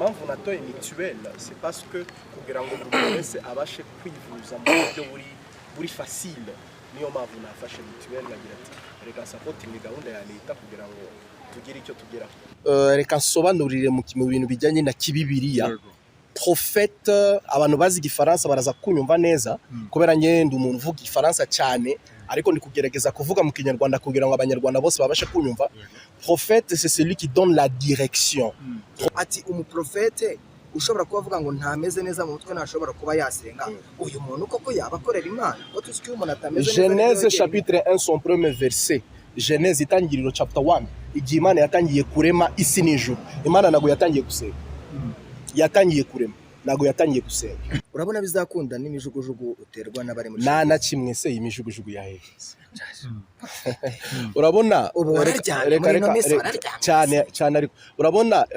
Impamvu natoye mituweli, c'est parce que kugira ngo buri muntu wese abashe kwivuza mu buryo buri facile. Niyo mpamvu nafashe mituweli, nkagira ati: "Reka supporting gahunda ya leta kugira ngo tugire icyo tugeraho." Reka nsobanurire mu bintu bijyanye na kibibiriya. Prophète, abantu bazi igifaransa baraza kunyumva neza, kubera njye ndi umuntu uvuga igifaransa cyane, ariko ndi kugerageza kuvuga mu kinyarwanda kugira ngo abanyarwanda bose babashe kunyumva. Prophète, c'est celui qui donne la direction. Ati umuprofete ushobora kuba avuga ngo ntameze neza mu mutwe, ntashobora kuba yasenga. Uyu muntu koko yaba akorera Imana, ko tuzi ko iyo umuntu atameze neza Genèse nibwo chapitre 1, son premier verset. Genèse, itangiriro, chapter 1. Igihe Imana yatangiye kurema isi n'ijuru, Imana ntabwo yatangiye gusenga. Yatangiye kurema, ntabwo yatangiye gusenga. Urabona bizakunda n'imijugujugu uterwa n'abari muri Nta na kimwe se. Imijugujugu yahehe? Urabona Ubu wararyamye, reka muri ino reka minsi reka wararyamye. Cyane cyane, ariko urabona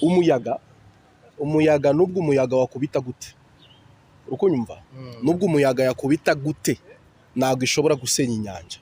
umuyaga, nubwo umuyaga wakubita gute, urukunyumva, nubwo umuyaga yakubita gute, ntabwo ishobora gusenya inyanja.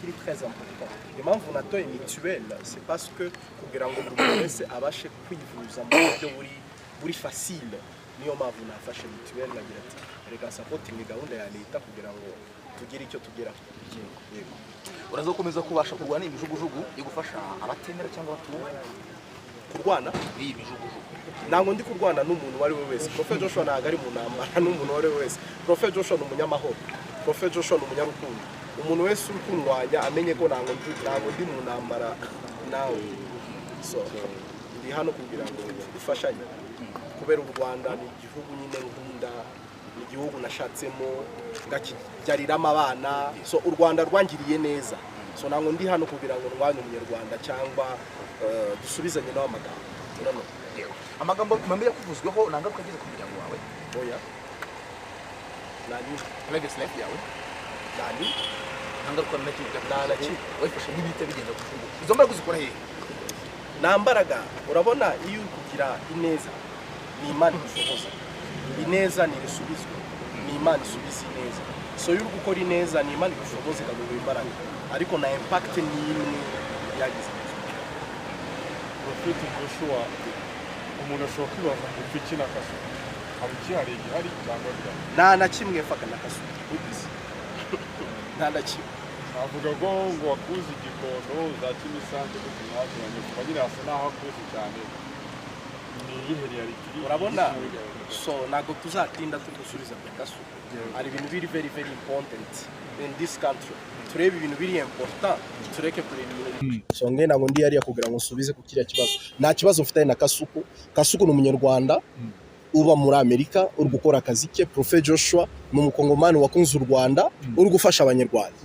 Kiri très important, impamvu natoye mituweli, c'est parce que kugira ngo buri muntu wese abashe kwivuza mu buryo buri facile. Niyo mpamvu nafashe mituweli, nkagira ati: "Reka supporting gahunda ya leta kugira ngo tugire icyo tugeraho." Yego. Uraza gukomeza kubasha kurwana imijugujugu yo gufasha abatemera cyangwa abatumva? Kurwana n'iyi mijugujugu? Ntabwo ndi kurwana n'umuntu uwo ari we wese. Prophet Joshua ntabwo ari mu ntambara n'umuntu uwo ari we wese. Prophet Joshua ni umunyamahoro, Prophet Joshua ni umunyarukundo. Umuntu wese uri kundwanya amenye ko ntabwo ndi mu ntambara nawe. So ndi hano kugira ngo dufashanye, kubera u Rwanda ni igihugu nyine nkunda, ni igihugu nashatsemo, ngakibyariramo abana. So u Rwanda rwangiriye neza. So ntabwo ndi hano kugira ngo ndwanye umunyarwanda cyangwa dusubizanye nawe amagambo. No. Yego. Amagambo mabi yakuvuzweho nta ngaruka ageze ku muryango wawe? Oya, nani. Private life yawe? Nani. Nta ngaruka na kimwe? Nta na kimwe. Wayifashe nk'ibihita bigenda gutyo. Izo mbaraga uzikora hehe? Nta mbaraga. Urabona, iyo uri kugira ineza, ni Imana igushoboza. Ineza ntirisubizwa, ni Imana isubiza ineza. So iyo uri gukora ineza, ni Imana igushoboza, ikaguha imbaraga, ariko na impact ni imwe yagize. Prophet Joshua, umuntu ashobora kwibaza ngo upfa iki na Kasuku? Haba ikihariye gihari cyangwa bihari? Nta na kimwe mfaka na Kasuku ugize, nta na kimwe. Avuga ko ngo wakuze igikondo za Kimisange, gute mwaziranye? Kuva nyine hasa n'aho akuze cyane, ni iyihe reality? Urabona, so ntabwo tuzatinda turi gusubiza kuri Kasuku. Hari ibintu biri very very important in this country. Turebe ibintu biri important, tureke kureba ibintu. So nge ntabwo ndi hariya kugira ngo nsubize ku kiriya kibazo. Nta kibazo mfitanye na Kasuku. Kasuku ni umunyarwanda uba muri Amerika uri gukora akazi ke. Prophet Joshua ni umukongomani wakunze u Rwanda, uri gufasha abanyarwanda,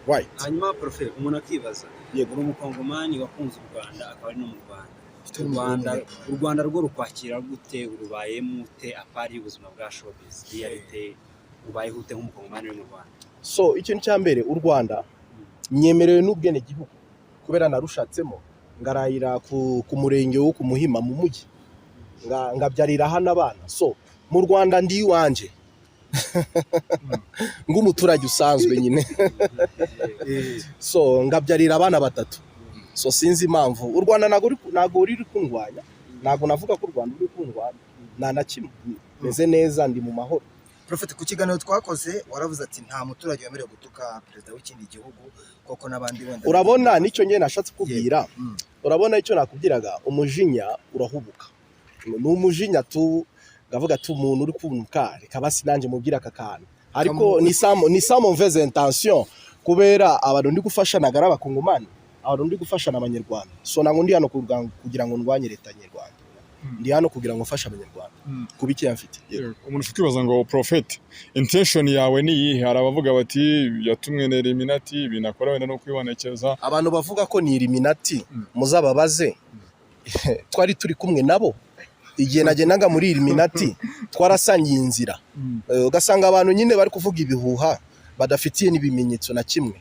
right? Hanyuma profe, umuntu akibaza, Yego. uri umukongomani wakunze u Rwanda, akaba ari no mu Rwanda. U Rwanda rwo rukwakira gute? Urubayemo ute apart y'ubuzima bwa showbiz? Réalité, ubayeho ute nk'umukongomani uri mu Rwanda? So ikintu cya mbere, u Rwanda nyemerewe n'ubwenegihugu kubera narushatsemo, ngarayira ku murenge wo ku Muhima mu mujyi, ngabyarira hano abana. So mu Rwanda ndi iwanjye ng'umuturage usanzwe nyine. So ngabyarira abana batatu. So sinzi impamvu u Rwanda ntabwo ruri kundwanya. Ntabwo navuga ko u Rwanda ruri kundwanya, nta na kimwe. Meze neza, ndi mu mahoro. Prophet, ku kiganiro twakoze waravuze ati nta muturage wemerewe gutuka perezida w'ikindi gihugu, koko n'abandi wenda. Urabona, nicyo njye nashatse kubwira. Urabona icyo nakubwiraga, umujinya urahubuka. Ni umujinya tu, ngavuga ati umuntu uri kumva, reka basi nanjye mubwire aka kantu, ariko ni sans mauvaise intention, kubera abantu ndi gufasha ntabwo ari abakongomani, abantu ndi gufasha ni abanyarwanda. So ntabwo ndi hano kugira ngo ndwanye leta nyarwanda. Ndi hano kugira ngo mfashe Abanyarwanda ku bikeya mfite. Yego. Umuntu ufite kwibaza ngo prophet, intention yawe ni iyihe? Hari abavuga bati yatumwe na Illuminati, ibintu akora wenda no kwibonekeza. Abantu bavuga ko ni Illuminati, muzababaze twari turi kumwe nabo igihe nagendaga muri Illuminati, twarasangiye inzira. Ugasanga abantu nyine bari kuvuga ibihuha badafitiye n'ibimenyetso na kimwe.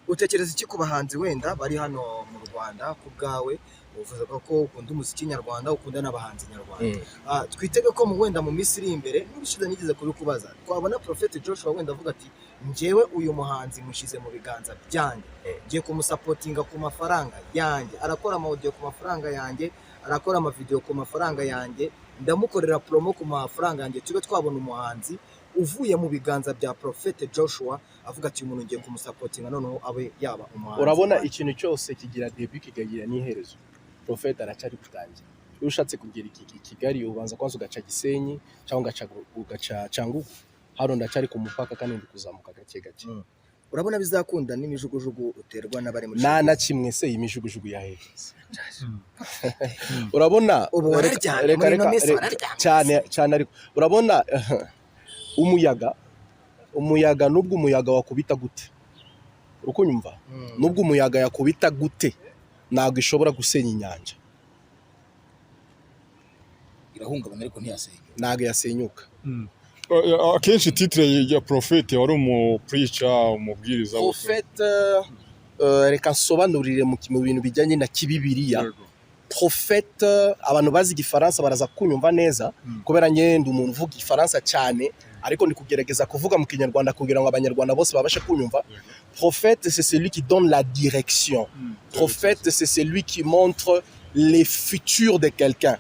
Utekereza iki ku bahanzi wenda bari hano mu Rwanda? Ku bwawe, uvuze ko ukunda umuziki nyarwanda, ukunda n'abahanzi nyarwanda. Twitege ko mu wenda mu minsi iri imbere, n'ubushize nigeze kubikubaza, twabona Prophet Joshua wenda avuga ati: "Njyewe uyu muhanzi mushyize mu biganza byanjye, ngiye kumusupportinga ku mafaranga yanjye, arakora ama audio ku mafaranga yanjye, arakora amavideo ku mafaranga yanjye, ndamukorera promo ku mafaranga yanjye"? Tube twabona umuhanzi uvuye mu biganza bya Prophet Joshua avuga ati: "Uyu muntu ngiye kumusupportinga, noneho abe yaba umuhanzi Urabona, wanjye"? ikintu cyose kigira début, kikagira n'iherezo. Prophet aracyari gutangira. Iyo ushatse kugera i Kigali, ubanza kwanza ugaca Gisenyi cyangwa ugaca Cyangugu. Hano ndacyari ku mupaka kandi ndi kuzamuka gake gake. Urabona bizakunda n'imijugujugu uterwa n'abari muri Nta na kimwe se, iyi mijugujugu yaheze? Urabona, Ubu wararyamye, muri ino minsi wararyamye. Cyane cyane, ariko urabona umuyaga, nubwo umuyaga wakubita gute, urukunyumva, nubwo umuyaga yakubita gute, ntabwo ishobora gusenya inyanja. Irahungabana ariko ntiyasenya. Ntabwo yasenyuka. Akenshi titre ya prophet wari umupreacher, umubwiriza? Prophète, reka nsobanurire mu bintu bijyanye na kibibiriya. Prophète, abantu bazi Igifaransa baraza kunyumva neza, kubera njye ndi umuntu uvuga Igifaransa cyane, ariko ndi kugerageza kuvuga mu Kinyarwanda kugira ngo Abanyarwanda bose babashe kunyumva. Prophète, c'est celui qui donne la direction. Prophète, c'est celui qui montre les futurs de quelqu'un.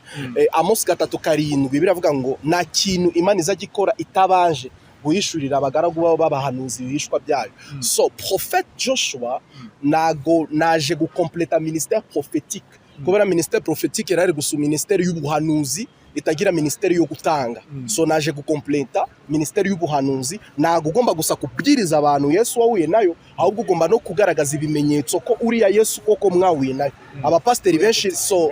Amos 3:7 biravuga ngo nta kintu Imana izajya ikora itabanje guhishurira abagaragu babo b'abahanuzi ibihishwa byayo. So Prophète Joshua, nago naje gukompleta ministère prophétique, kubera ministère prophétique yarari gusa ministère y'ubuhanuzi itagira ministère yo gutanga. So naje gukompleta ministère y'ubuhanuzi. Ntabwo ugomba gusa kubwiriza abantu Yesu wahuye nayo, ahubwo ugomba no kugaragaza ibimenyetso ko uriya Yesu koko mwahuye nayo. Abapasiteri benshi so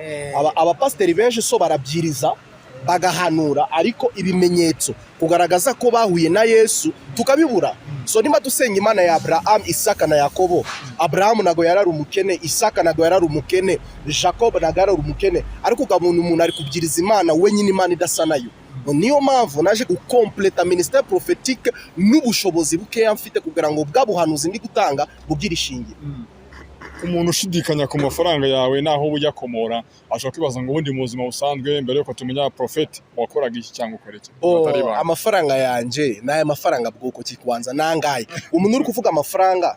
abapasiteri benshi so barabyiriza, bagahanura, ariko ibimenyetso kugaragaza ko bahuye na Yesu tukabibura. So niba dusenga Imana ya Abraham, Isaka na Yakobo, Abrahamu ntabwo yarari umukene, Isaka ntabwo yarari umukene, Jacob ntabwo yarari umukene, ariko ukabona umuntu ari kubyiriza Imana wenyine, Imana idasa nayo. Niyo mpamvu naje gukompleta ministère prophétique n'ubushobozi bukeya mfite kugira ngo bwa buhanuzi ndi gutanga bugire ishingiro. Umuntu ushidikanya ku mafaranga yawe naho uba uyakomora ashobora kwibaza ngo ubundi mu buzima busanzwe, mbere yuko tumenya prophet, wakoraga iki cyangwa ukora iki? Oh, Atari ibanga. Amafaranga yanje ni aya mafaranga bwoko ki? Kubanza nangaye umuntu uri kuvuga amafaranga?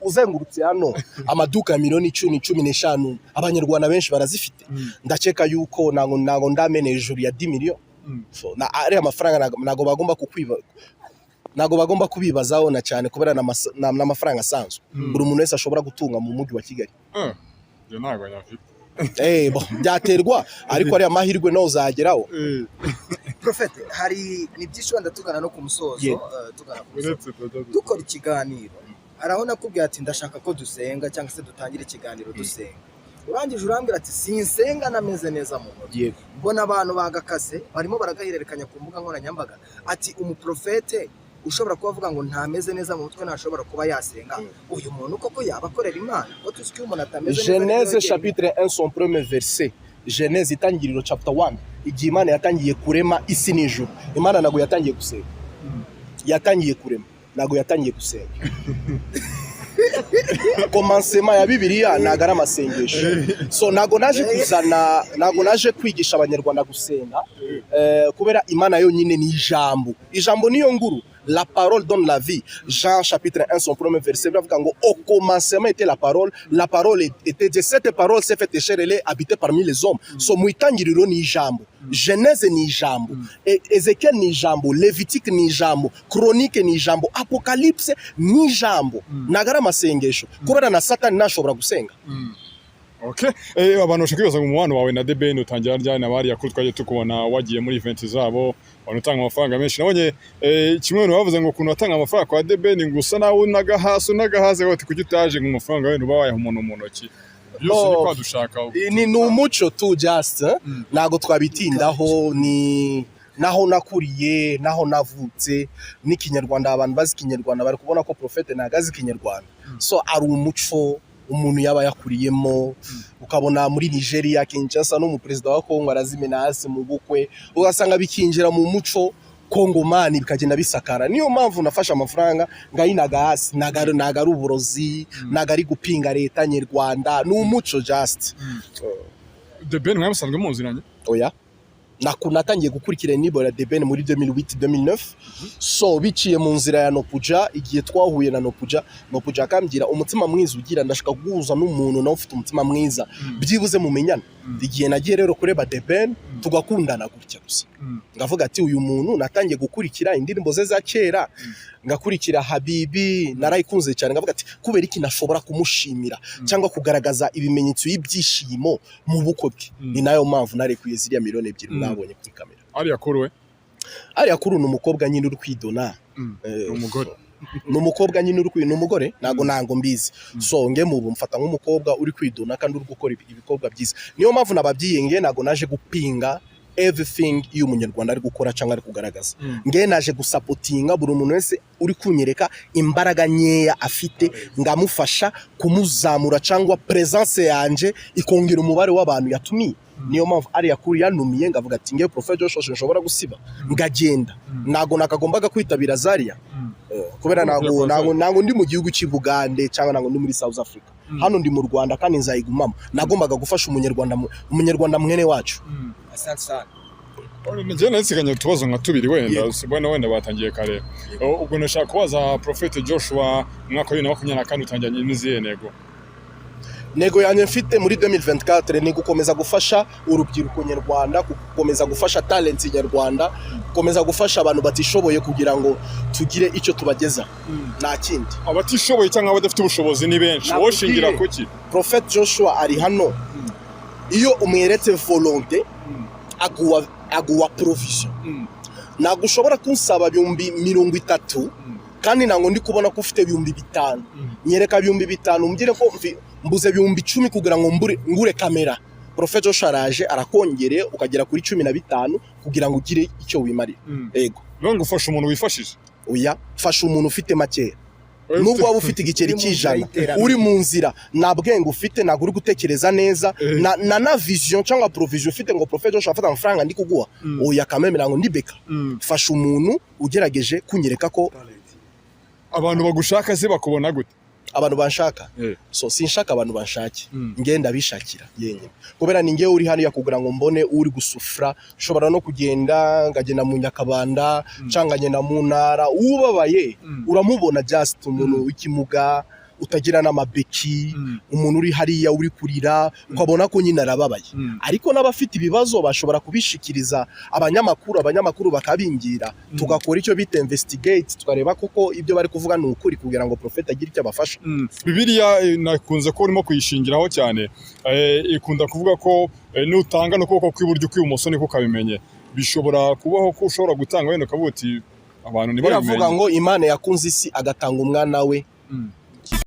Uzengurutse hano, amaduka ya miliyoni 10, 15, Abanyarwanda benshi barazifite. Ndakeka yuko ntago ndamena hejuru ya 10 miliyoni. So, na ariya mafaranga ntago bagomba kukwiba, ntago bagomba kubibazaho na cyane, kubera n'amafaranga asanzwe buri muntu wese ashobora gutunga mu mujyi wa Kigali. Ibyo ntabwo nyafite. Bon, byaterwa, ariko ariya mahirwe nawe uzageraho. Prophète, hari ni byinshi wenda tugana no ku musozo. Tugana ku musozo. Uretse tutajya Dukora ikiganiro, hari aho nakubwiye ati: "Ndashaka ko dusenga cyangwa se dutangire ikiganiro dusenga." Urangije urambwira ati: "Sinsenga nameze neza mu mutwe." Mbona abantu bagakase barimo baragahererekanya ku mbuga nkoranyambaga, ati: "Umuprofete ushobora kuba avuga ngo ntameze neza mu mutwe ntashobora kuba yasenga, uyu muntu koko yaba akorera Imana?" Ko tuzi ko iyo umuntu atameze neza Genèse aribwo chapitre 1, son premier verset. Genèse, itangiriro, chapter 1. Igihe Imana yatangiye kurema isi n'ijuru, Imana ntabwo yatangiye gusenga. Yatangiye kurema, ntabwo yatangiye gusenga. Commencement ya Bibiliya ntabwo ari amasengesho. So ntabwo naje kuzana, ntabwo naje kwigisha Abanyarwanda gusenga, kubera Imana yonyine ni ijambo. Ijambo niyo nguru. La parole donne la vie. Jean chapitre 1, son premier verset biravuga ngo: "Au commencement était la parole, la parole était Dieu, cette parole s'est faite chair, elle est habitée parmi les hommes." So mu itangiriro ni ijambo, Genèse ni ijambo, Ezekiel ni ijambo, Lévitique ni ijambo, Chronique ni ijambo, Apocalypse ni ijambo. Ntabwo ari amasengesho, kubera na Satani ntashobora gusenga. Okay. Abantu bashobora kwibaza ngo umubano wawe na The Ben utangira ryari, na bariya ko twagiye tukubona wagiye muri event zabo, abantu utanga amafaranga menshi. Nabonye kimwe mu bintu bavuze ngo ukuntu watanga amafaranga kwa The Ben ngo usa nawe unaga hasi, unaga hasi, bati kuki utaje ngo amafaranga wenda uba wayaha umuntu mu ntoki? Byose ni Oh. kwadushaka. Ni umuco tu just, eh? Ntabwo twabitindaho, ni naho nakuriye, naho navutse n'ikinyarwanda. Abantu bazi ikinyarwanda bari kubona ko Prophète ntabwo azi ikinyarwanda. So ari umuco umuntu yaba yakuriyemo. Ukabona muri Nigeria, Kinshasa, n'umuperezida wa Kongo arazimena hasi mu bukwe, ugasanga bikinjira mu muco kongomani, bikagenda bisakara. Niyo mpamvu nafashe amafaranga ngayinaga hasi. Ntago ari uburozi, ntago ari gupinga leta nyarwanda, ni umuco just. The Ben mwari musanzwe muziranye? Oya. Natangiye gukurikira indirimbo ya The Ben muri 2008, 2009. So biciye mu nzira ya Nopuja. Igihe twahuye na Nopuja, Nopuja akambwira umutima mwiza ugira, ndashaka guhuza n'umuntu nawe ufite umutima mwiza, byibuze mumenyane. Igihe nagiye rero kureba The Ben, tugakundana gutya gusa. Ngavuga ati uyu muntu natangiye gukurikira indirimbo ze za kera, ngakurikira Habibi, narayikunze cyane. Ngavuga ati kubera iki nashobora kumushimira cyangwa kugaragaza ibimenyetso y'ibyishimo mu bukwe bwe? Ni nayo mpamvu narekuye ziriya miliyoni 2 mwabonye kuri kamera. Ariya kuri we? Ariya kuri ni umukobwa nyine uri kwidona. Ni umugore. Ni umukobwa nyine uri ni umugore, ntago mbizi. So nge mubu mfata nk'umukobwa uri kwidona kandi uri gukora ibikorwa byiza. Niyo mpamvu nababwiye nge ntago naje gupinga everything iyo umunyarwanda ari gukora cyangwa ari kugaragaza. Nge naje gusupportinga buri muntu wese uri kunyereka imbaraga nkeya afite, ngamufasha kumuzamura, cyangwa presence yanje ikongera umubare w'abantu yatumiye. Niyo mpamvu ariya kuri yanumiye, ngavuga ati ngewe Prophet Joshua nshobora gusiba ngagenda. Ntago nakagombaga kwitabira Zaria. Kubera ntago ndi mu gihugu cy'i Bugande cyangwa ntago ndi muri South Africa. Hano ndi mu Rwanda kandi nzayigumamo. Nagombaga gufasha umunyarwanda, umunyarwanda mwene wacu. Asante sana. Njye nasiganye utubazo nka tubiri wenda wenda wenda batangiye kare. Ubwo nashaka kubaza Prophet Joshua, mu mwaka wa 2024 utangiranye n'izihe ntego? Ntego yanjye mfite muri 2024 ni gukomeza gufasha urubyiruko nyarwanda, gukomeza gufasha talent nyarwanda, gukomeza gufasha abantu batishoboye kugira ngo tugire icyo tubageza, nta kindi. Abatishoboye cyangwa abadafite ubushobozi ni benshi, wowe ushingira kuki? Prophet Joshua ari hano, iyo umweretse volonté aguha provision. Ntabwo ushobora kunsaba 30,000 kandi ntabwo ndi kubona ko ufite 5000. Nyereka 5000, umbwire ko mbuze 10,000 kugira ngo ngure kamera. Prophet Joshua araje arakongereye, ukagera kuri 15 kugira ngo ugire icyo wimarira. Yego. Niyo ngo ufasha umuntu wifashije? Oya, fasha umuntu ufite makeya. Nubwo waba ufite igiceri Uri mu nzira cy'ijana, y'iterambere. uri mu nzira, nta bwenge ufite, ntabwo uri gutekereza neza, na vision cyangwa provision ufite ngo Prophet Joshua afata amafaranga ndi kuguha. Oya, kameme, ntabwo ndi beka. Fasha umuntu ugerageje kunyereka ko Abantu bagushaka se bakubona gute? Abantu banshaka? So sinshaka abantu banshake. Ngenda bishakira yenyine, kubera ni ngewe uri hano kugira ngo mbone uri gusufura. Ushobora no kugenda ngagenda mu Nyakabanda cyangwa ngenda mu ntara, ubabaye uramubona, just umuntu w'ikimuga utagira n'amabeki, umuntu uri hariya uri kurira, ukabona ko nyine arababaye. Ariko n'abafite ibibazo bashobora kubishikiriza abanyamakuru, abanyamakuru bakabingira, tugakora icyo bita investigate, tukareba koko ibyo bari kuvuga ni ukuri, kugira ngo Prophet agire icyo abafasha. Bibiliya nakunze ko urimo kuyishingiraho cyane, ikunda kuvuga ko nutanga n'ukuboko kw'iburyo, kw'ibumoso niko kabimenye. Bishobora kubaho ko ushobora gutanga wenda ukavuga uti abantu Biravuga ntibabimenye? ngo Imana yakunze isi agatanga umwana we.